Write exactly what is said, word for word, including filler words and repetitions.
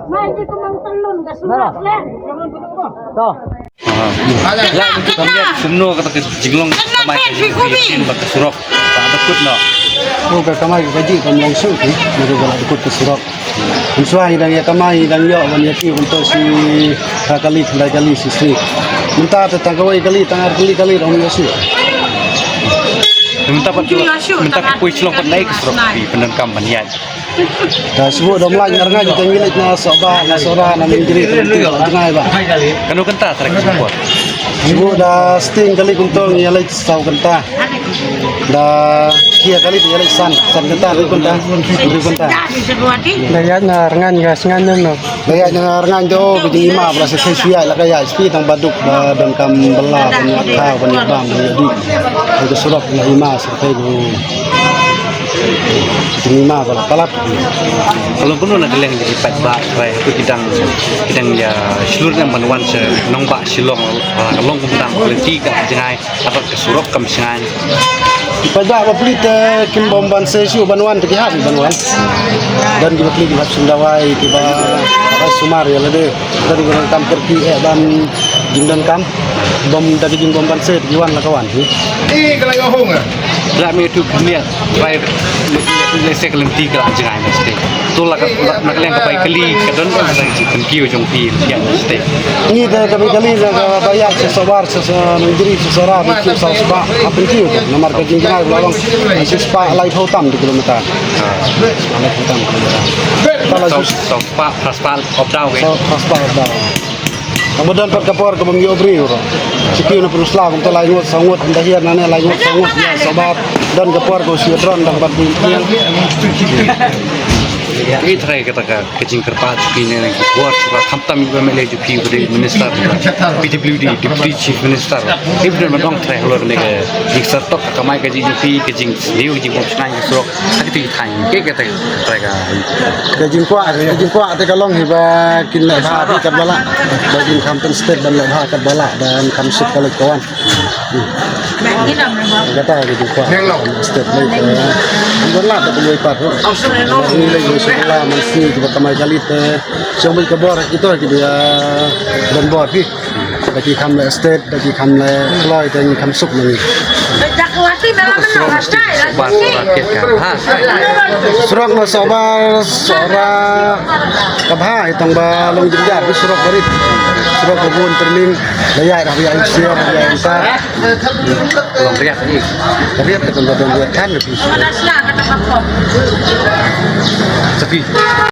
Mai di kumang telun ka surat leh. To. Kumno kata ka jinglong kamai ka jingpynbeit ka surok. Ka dukut noh. Oh, ka kamai ka jingpynbeit ka surok. Ka surok. Mynshwa ngi dang ïa kamai, ngi dang ïoh ban ïa kiew kumto shi, ha, kali, khyndai kali shi shi. Mynta te tang kawei kali, tang ar kali, kali ruh ïoh shi. Mynta pat, mynta phi poi shlong pat, nai ka surok phi pyndonkam ban ïaid. Te shu da mlai ngar ngai, te ngi leit na Sohbah, na Sohra, na Mynjri, te ngi leit na Jngai ba. Kano kynta trai ka jingpor? Shu da sting kali kumto ngi ïa leit saw kynta. Da khia kali te ïa leit san, san kynta, hynriew kynta, hynriew kynta. Da ïaid na rngan ka sngan nym no. Da ïaid na rngan to ka jingima ba la sa thei shu ïaid la ka ïaid spi tang ba duk ba donkam bylla ban ïaid khaw ban ïaid bam ban ïaid dih. Ka surok na ima sa thei ka jingima ba la palat. Ka long kumno na ka liang jong ki paidbah, trai ha ki dang, ki dang ïa shlur ne ban wan sha nongbah Shillong, ka long kumta ka lynti ka jngai. Atat ka surok kam shngaiñ. Paidbah ba plie te kim bym banse shuh ban wan te ki hap ban wan. Don kiba plie kiba hap sum dawai kiba hap sumar ïa lade. Don kiba donkam kyrkieh ban jingdonkam. Bym da ki jingbym banse te ki wan la ka wan hi. Eh, ka la ïoh hung ah. La me tu kmiat. Bai le se ka lynti ka la jngai na state. To la ka, la, na ka liang ka bai kali ka don ka jingpynkiew jong phi ïa na state. Ngi da ka bai kali da ka bai ïa sa sawar sa sa Mynjri sa Sohra ba ki sa spah ha pynkiew. Namar ka jingjngai la long sa spah laiphew tam kilometer. Laiphew tam kilometer. Sa spah, sa spah up down. Sa spah up down. Tang ba don pat ka por ka bym ïoh briew ruh. Shi kiew na Pynursla kumta lai ngut saw ngut, ynda hiar nane lai ngut saw ngut, ïa Sohbah don ka por ka u shu dron dang pat bun kiang. Ngi trai kata ka, ka jingkyrpad jong phi ne, ngi bor shuwa khamtam ïa u M L A jong phi, u dei minister P W D, Deputy Chief Minister. Ngi bor ban ong trai halor ne ka jingsertok ka kamai ka jong phi, ka jingsniew ka jingbym shngaiñ ka surok. Ka kti thaiñ, ka kti trai ka. Ka jingkwah, ka jingkwah te ka long hi ba kin leh bha bha katba lah. Ba kin kham pynstet ban leh bha katba lah, ban kham suk ka leit ka wan. Kata ka jingkwah. Stet leit ka wan. Ban lah da ka leit pat. Ngi leit leit suk la man sngi kiba kamai kali te. Shong beit ka bor kita ki dia ban bor ki. Da ki kham leh stet, da ki kham leh kloi, da ki kham suk nang. Surok na Sohbah, ha. Surok na Sohbah, Sohra ka bha, itang ba long jynjar, ki surok barit. Surok ba bun training, da ïa, da ïa sia, da ïa sia. Long riat ni. Riat, itang ba long riat kan, da ki surok. Tapi